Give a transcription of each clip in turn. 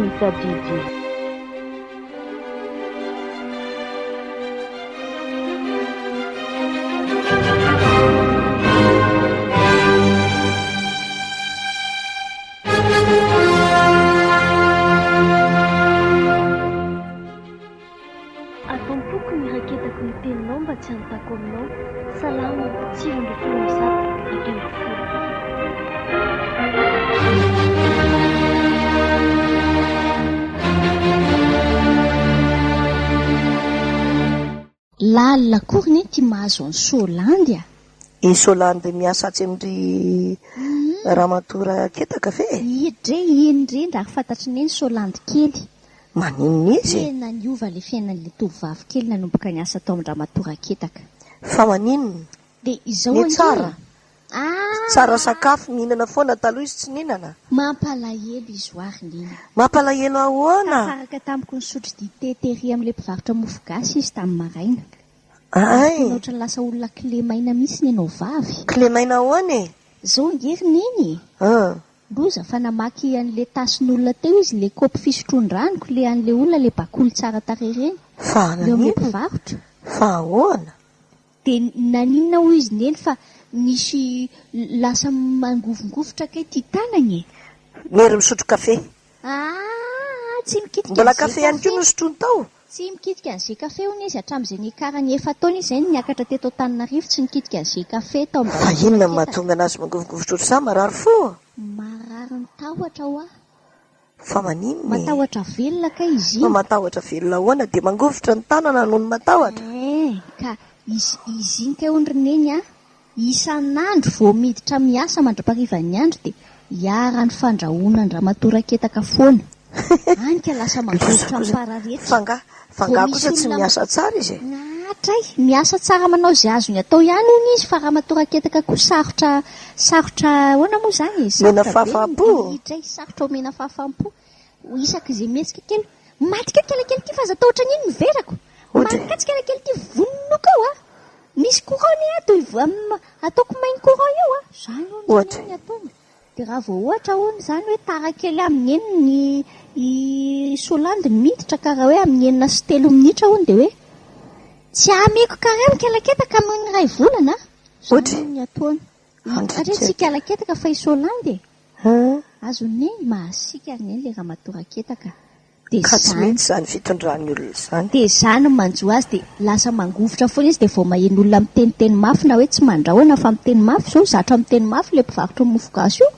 ny tadidy. Ato am-poko ny raketako ny teninao mba tsy hanontako aminao. Salamo 119 11. Lalina akory ne ty mahazo an'i Solandy a! I Solandy miasa atsy amin-dry Ramatoa Raketaka ve e? Ie dre, eny indrindra ary fantatry neny Solandy kely. Maninona izy e? Tena niova le fiainan'le tovovavy kely nanomboka niasa tao amin-dRamatoa Raketaka. Fa maninona? Dia izao Ny ange tsara? e! Ah! Tsara sakafo, mihinana foana, taloha izy tsy nihinana. Mampalahelo izy ho ary neny. Mampalahelo ahoana? Tafaraka tamiko nisotro dite tery amin'ilay mpivarotra mofo gasy izy tamin'ny maraina. Ary Ay! tena ohatran'ny lasa olona kilemaina mihitsy ny anao vavy. Kilemaina ahoana e? Zao ange ry neny e! An! Loza fa namaky an'le tasin'olona teo izy, le kaopy fisotroan-dranoko, le an'le olona le bakoly tsara tarehy ireny. Fa Eo amin'ilay naninona? mpivarotra. Fa ahoana? Dia naninona hoy izy neny fa nisy lasa mangovingovitra kay ity tanany e! Mery misotro kafe. Aa! Tsy mikitika Mbola an'izay kafe ihany kafe. koa no sotroiny tao? Tsy mikitika an'izay kafe hono izy hatramin'izay niakarany efa-taona izy izay no niakatra teto Antananarivo tsy nikitika an'izay kafe tao Fa inona no Ambalatoketaka. mahatonga anazy mangovingovitra ohatr'izany? Marary fo? Marary ny tahotra hoa. Fa maninona e? Matahotra velona kay izy Fa iny. matahotra velona ahoana? Dia mangovitra ny tanana noho ny matahotra? Eh, ka izy izy iny kay hono ry Neny a, isan'andro vao miditra miasa mandra-paharivan'ny andro dia iharan'ny fandrahonan-dRamatoa Raketaka foana. Any ka lasa Loza mangovitra kosa. mipararetra. Fa angaha, fa Vao angaha misy kosa tsy olona miasa tsara izy e? Hatray, miasa tsara manao izay azony atao ihany hono izy fa Ramatoa Raketaka koa sarotra, sarotra ahoana moa izany e, Omena sarotra be ny fahafaham-po? minitra e, sarotra omena fahafaham-po, isaky izay mihetsika kely, maty kely kelikely ity fa aza atao ohatran'iny ny verako, Ohatra maty kely kelikely ity vononoko ao a, misy courant anie ato e, ataoko main courant io a, izany hono izany Ohatra. ny ataony. Dia raha vao ohatra hono izany hoe tara kely amin'ny enina i i Solandy no miditra ka raha hoe amin'ny 6:03 minitra hono dia hoe tsy ameko karama ikalaketaka amin'ny iray volana a! Izany Ohatra hono ny ataony. Andry Satria tsy tsy ikalaketaka fa i Solandy e! Hum. Azon'i Neny mahasiaka ry Neny ilay ramatoa Raketaka. Dia Ka tsy izany. mety izany fitondran'ny olona izany. Dia izany no manjo azy dia lasa mangovitra foana izy dia vao maheno olona miteniteny mafy na hoe tsy mandrahona fa miteny mafy izao zatra miteny mafy ilay mpivarotra mofo gasy io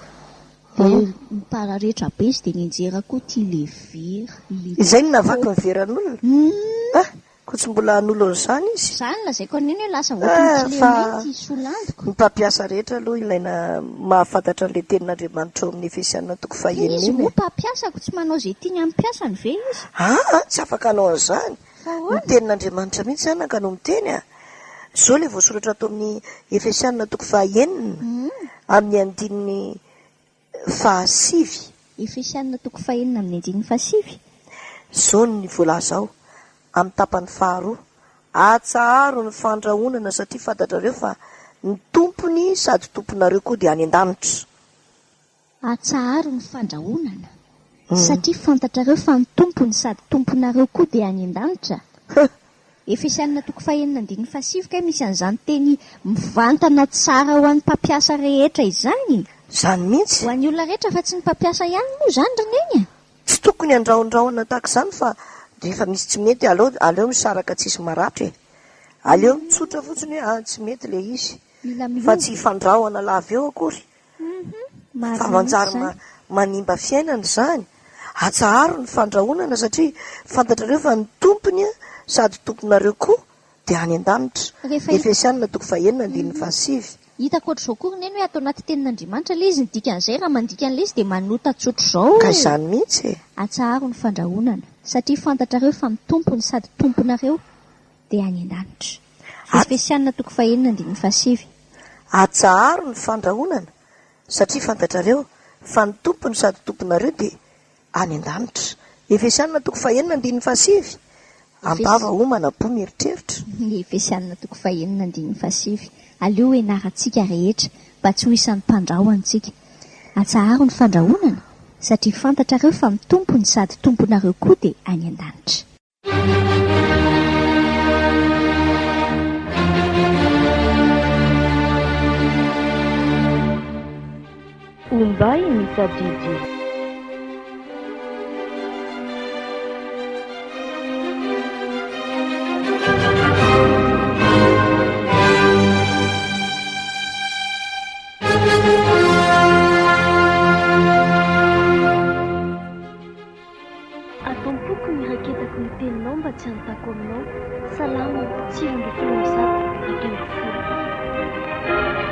dia mipararetra be izy dia nianjera koa ity le vera le Izay no navaky kaopy. ny veran'olona? Humm. Ah! Koa tsy mbola hanolo an'izany izy? Izany no lazaiko an'iny hoe lasa ohatran'ny Ah, kile fa mainty i Solandiko. ny mpampiasa rehetra aloha ilaina mahafantatra an'ilay tenin'Andriamanitra ao amin'ny Efesiana toko Fa fahenina izy iny moa e. mpampiasako tsy manao izay tiany amin'ny mpiasany ve izy? Aa, tsy afaka hanao an'izany. Fa Ny ahoana? tenin'Andriamanitra mihitsy anaka no miteny a. Izao ilay voasoratra ato amin'ny Efesiana toko fahenina amin'ny andininy fahasivy. Efesiana toko fahenina amin'ny andininy fahasivy. Izao ny voalaza ao, amin'ny tapany faharoa, Atsaharo ny fandrahonana satria fantatrareo fa ny Tompony sady Tomponareo koa dia any an-danitra. Atsaharo ny fandrahonana satria fantatrareo fa ny Tompony sady Tomponareo koa dia any an-danitra. Efesianina toko fahenina andininy fahasivy kay misy an'izany teny mivantana tsara ho an'ny mpampiasa rehetra izany e! Izany mihitsy. Ho an'ny olona rehetra fa tsy ny mpampiasa ihany moa izany ry Neny a! Tsy tokony handrahondrahona tahaka izany fa rehefa misy tsy mety aleo aleo misaraka tsisy maratra e! Aleo mitsotra fotsiny hoe ah tsy mety ilay izy Mila fa miova. tsy hifandrahona lava eo akory. Marina Fa mihitsy manjary izany. manimba fiainana izany. Atsaharo ny fandrahonana satria fantatrareo fa ny Tompony sady Tomponareo koa dia any an-danitra. Rehefa hita. Efesianina toko fahenina andininy fahasivy. Hitako ohatr'izao koa ry Neny hoe ato anaty tenin'Andriamanitra ilay izy, ny dikan'izay raha mandika an'ilay izy dia manota tsotr'izao. Ka izany mihitsy e! Atsaharo ny fandrahonana, satria fantatrareo fa ny Tompony sady Tomponareo dia any an-danitra. Efesianina toko fahenina andininy fahasivy. Atsaharo ny fandrahonana, satria fantatrareo fa ny Tompony sady Tomponareo dia any an-danitra. Efesianina toko fahenina andininy fahasivy. Am-bava homana, am-po mieritreritra. Ny Efesianina toko fahenina andininy fahasivy. Aleo hianarantsika rehetra mba tsy ho isan'ny mpandrahona antsika. Atsaharo ny fandrahonana. satria fantatrareo fa ny Tompony sady Tomponareo koa dia any an-danitra. Ombay ny tadidy. Ato am-poko ny iraketako ny teninao mba tsy hanontako aminao. Salamo 119.